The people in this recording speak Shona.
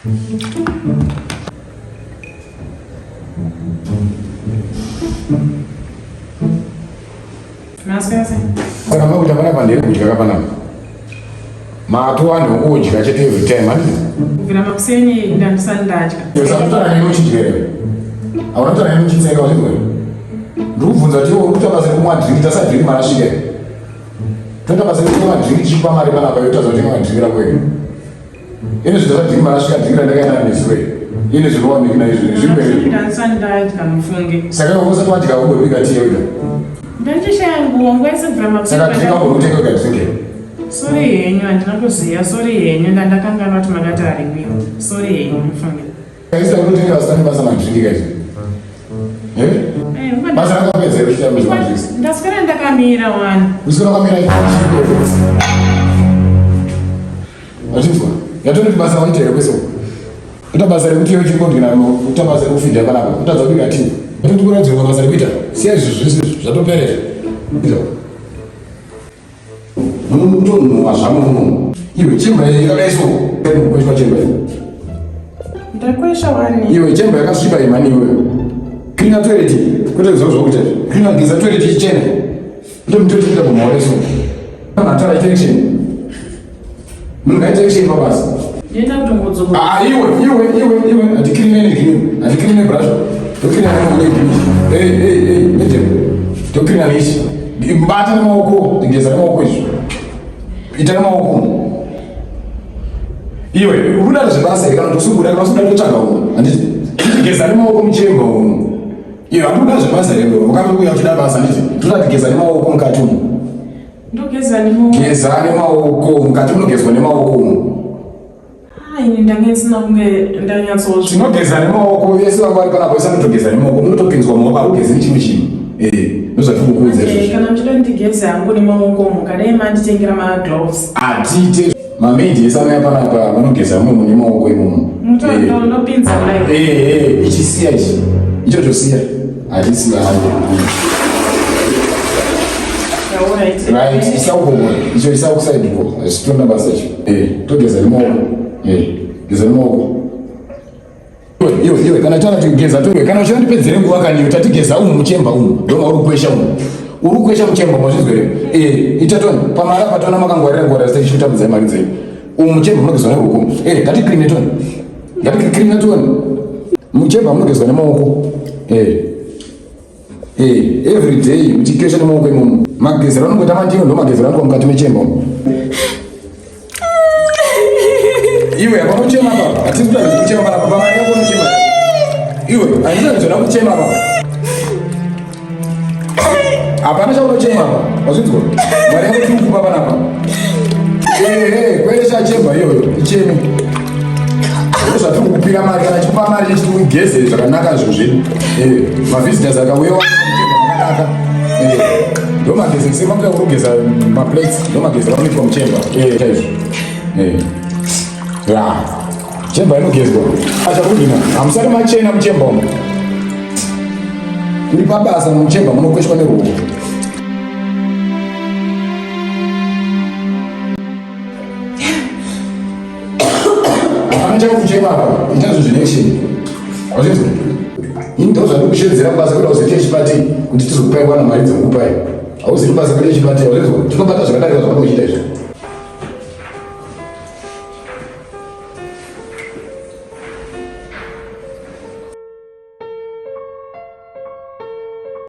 Saka makuita panapa ndere kudya kapanapa. Matu vanhu vokudya chete every time handiti? Kubvira makuseni ndandisati ndadya. Usakutaura neni uchidya here? Hauna kutaura neni uchitsenga uchidya here? Ndiri kubvunza kuti iwe uri kuita basa rekumwa drink tasadrink mari asvika here? Toita basa rekumwa drink tichikupa mari panapa yotadza kutenga madrink rako here? Ini zvinhu zvadrink mari asvika drink randakaenda nezuro here? Ini zvinowanikwa naizvo zviri mberi. Ndandisati ndadya mufunge. Saka iwe usati wadya umbobika tii wega. Ndachishaya nguo nguva yese kubvira makuseni. Saka drink wako unotenga wega drink here? Sorry henyu handina kuziva sorry henyu ndandakanganwa kuti makati arimwiwa. Sorry henyu mufunge. Kaisa unotenga vasina nebasa madrink kaizvo. Eh? Eh, Basa rakapedza here kuita madrink? Ndaswera ndakamira wani. Uswera wakamira Wachinzwa? Yatoti basa waita here kwese uko? Kuita basa rekuti iwe chiri kondina kuita basa rekufidha panapa, kutadza kubika tii. Yatoti kuradzirwa basa rekuita. Siya izvi zvese izvi zvatopera izvi. Izvo. Munotonhuwa zvamuno. Iwe chemba yakadaiswa. Kukweshwa chemba iyo. Ndakwesha wani. Iwe chemba yakasviba imani iwe. Clean toilet. Kwete kuziva zvakuita. Clean geza toilet ichene. Kwete mutoti kuita kumhoreso. Matara action. Munhu ngaite action pabasa. Ndinoita kutongodzoka. Ah, iwe, iwe, iwe, iwe, hatikirine negreen, hatikirine brush. Tokirina ne green. Hey, hey, hey, madam. Tokirina neichi. Bata nemaoko, geza nemaoko izvo. Ita nemaoko. Iwe, unoda zvebasa here kana kuti usikuda kana usikuda totsvaga umwe. Handiti? Geza nemaoko muchemba umu. Iwe, handikuda zvebasa here iwe? Wakauya uchida basa handiti? Toda kugeza nemaoko mukati umu. Ndogeza nemaoko. Geza nemaoko mukati munogezwa nemaoko umu. Ah, ini ndange ndisina kunge ndanyatsozvi. Tinogeza nemaoko vese vanga vari panapa vese vanotogeza nemaoko munotopinzwa maoko haugezi nechimwe chinhu. Eh, ndozvatiri kukuudza izvozvo. Kana muchida ndigeze hangu nemaoko mukadai manditengera magloves. Hatiite mamaid ese anouya panapa vanogeza munomu nemaoko imomo. Ndopinza kudai. Eh, eh, ichi siya ichi. Ichocho siya. Hatisi hangu. Right, isa uko icho isa kuside uko. Hazvitona basa icho. Eh, togeza nemaoko. Eh, geza nemaoko. Iwe iwe kana tana tigeza towe kana uchida ndipedzere nguva kani iwe tatigeza umu muchemba umu ndoma uri kukwesha umu uri kukwesha muchemba mazvizwa here eh ita toni pamara patona makangwarira ngwarira sei chikutambudzai mari dzenyu umu muchemba munogezwa neruoko eh ngaticleane toni ngaticleane toni muchemba munogezwa nemaoko eh eh every day muchikesha nemaoko imomo magezero anongoita mandiro ndo magezero anongoita mukati mechemba umu iwe hapana kuchema baba hatisi kuda kuchema baba baba yako unochema iwe handina zvona kuchema baba hapana chaunochema apa wazvinzwa mari yako tiri kukupa panapa ehe kwete chachemba iyoyo icheme ndozvatiri kukupira mari kana chikupa mari chechiti ugeze zvakanaka zvinhu zvedu mavisitors akauya akanaka ndomageze semakuya kurugeza maplates ndomageze vanoitwa muchemba chaizvo ya chemba inogezwa achakudina hamusati machena muchemba umu uri pabasa muchemba munokweshwa neruoko Hapana chakuchema apa, ita zvinhu zvine action. Wazvinzwa? Ini ndo zvandiri kushevedzera kubasa kuda kuzoita chipati kuti tizokupai wana mari dzekukupai. Hauzivi basa kuita chipati, wazvinzwa? Tinobata zvakadarika zvaunenge uchiita izvo.